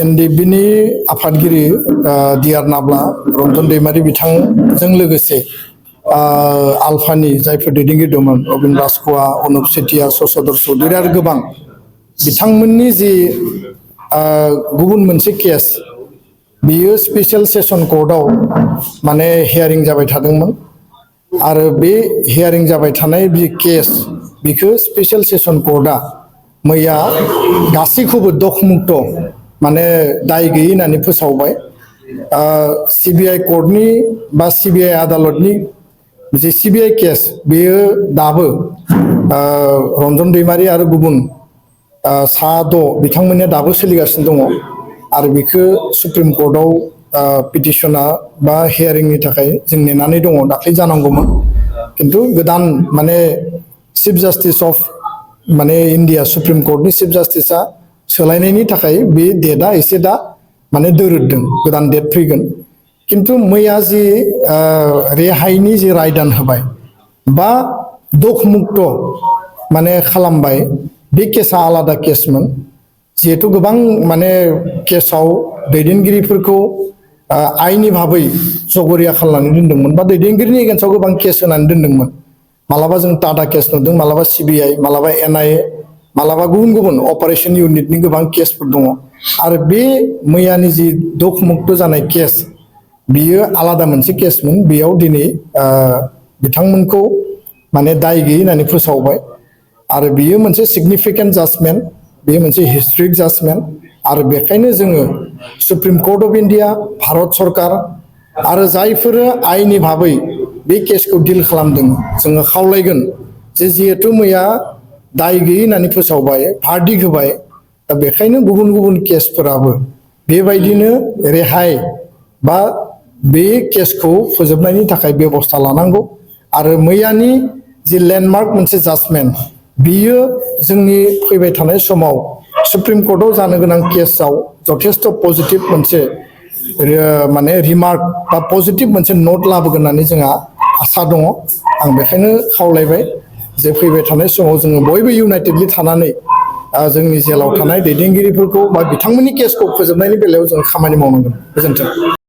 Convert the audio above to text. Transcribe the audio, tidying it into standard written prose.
एनडिबिनि आफादगिरि डिआर नाब्ला रन्जन दैमारि बिथांजों लोगोसे आलफानि जायफोर दैदेनगिरि दंमोन अबिन राजख'वा अनुप सेतिया शशधर चौधुरी आरो गोबां बिथांमोननि जि गुबुन मोनसे केस बियो स्पेशल सेशन कर्टआव माने हियारिं जाबाय थादोंमोन आरो बे हियारिं जाबाय थानाय बि केस बिखौ स्पेशल सेशन कर्टआ मैया गासैखौबो दखमुक्त माने दाय गैयै होननानै फोसावबाय सिबिआइ कोर्टनि बा सिबिआइ आदालतनि जे सिबिआइ केस बेयो दाबो रन्जन दैमारि आरो गुबुन सा 6 बिथांमोननिया दाबो सोलिगासिनो दङ आरो बेखौ सुप्रिम कोर्टआव पिटिशना बा हियारिंनि थाखाय जों नेनानै दङ दाख्लै जानांगौमोन किन्तु गोदान माने चिफ जास्टिस अफ माने इन्डिया सुप्रिम कोर्टनि चिफ जास्टिसआ सोलायनायनि थाखाय बे डेटआ एसे दा माने दोरोददों गोदान डेट फैगोन किन्तु मैया जि रेहायनि जि रायदान होबाय बा दखमुक्त माने खालामबाय बे केसा आलादा केसमोन जिहेतु गोबां माने केसाव दैदेनगिरिफोरखौ आइनि भाबै जगरिया खालामनानै दोनदोंमोन बा दैदेनगिरिनि एगेन्स्टआव गोबां केस होनानै दोनदोंमोन मालाबा जों टाटा केस नुदों मालाबा सिबिआइ मालाबा एनआइए मालाबा गुबुन गुबुन अपारेशन इउनिटनि गोबां केसफोर दङ आरो बे मैयानि जि दखमुक्त जानाय केस बियो आलादा मोनसे केसमोन बेयाव दिनै बिथांमोनखौ माने दाय गैयै होननानै फोसावबाय आरो बियो मोनसे सिगनिफिकेन्ट जाजमेन्ट बेयो मोनसे हिस्ट्रिक जाजमेन्ट आरो बेखायनो जोङो supreme court of India Bharat सरकार आरो जायफोरो आइनि भाबै बे केसखौ डिल खालामदों जोङो खावलायगोन जे जिहेतु मैया दाय गैयै होननानै फोसावबाय भार्डिक्ट होबाय दा बेखायनो गुबुन गुबुन केसफोराबो बेबायदिनो रेहाय बा बे केसखौ फोजोबनायनि थाखाय बेबस्था लानांगौ आरो मैयानि जि लेन्डमार्क मोनसे जाजमेन्ट बियो जोंनि फैबाय थानाय समाव सुप्रिम कोर्टआव जानो गोनां केसआव जथेस्थ पजिटिभ मोनसे माने रिमार्क बा पजिटिभ मोनसे नोट लाबोगोन होननानै जोंहा आसा दङ आं बेखायनो खावलायबाय जे फैबाय थानाय समाव जोङो बयबो इउनाइटेडलि थानानै जोंनि जेलाव थानाय दैदेनगिरिफोरखौ बा बिथांमोननि केसखौ फोजोबनायनि बेलायाव जों खामानि मावनांगोन गोजोन्थों।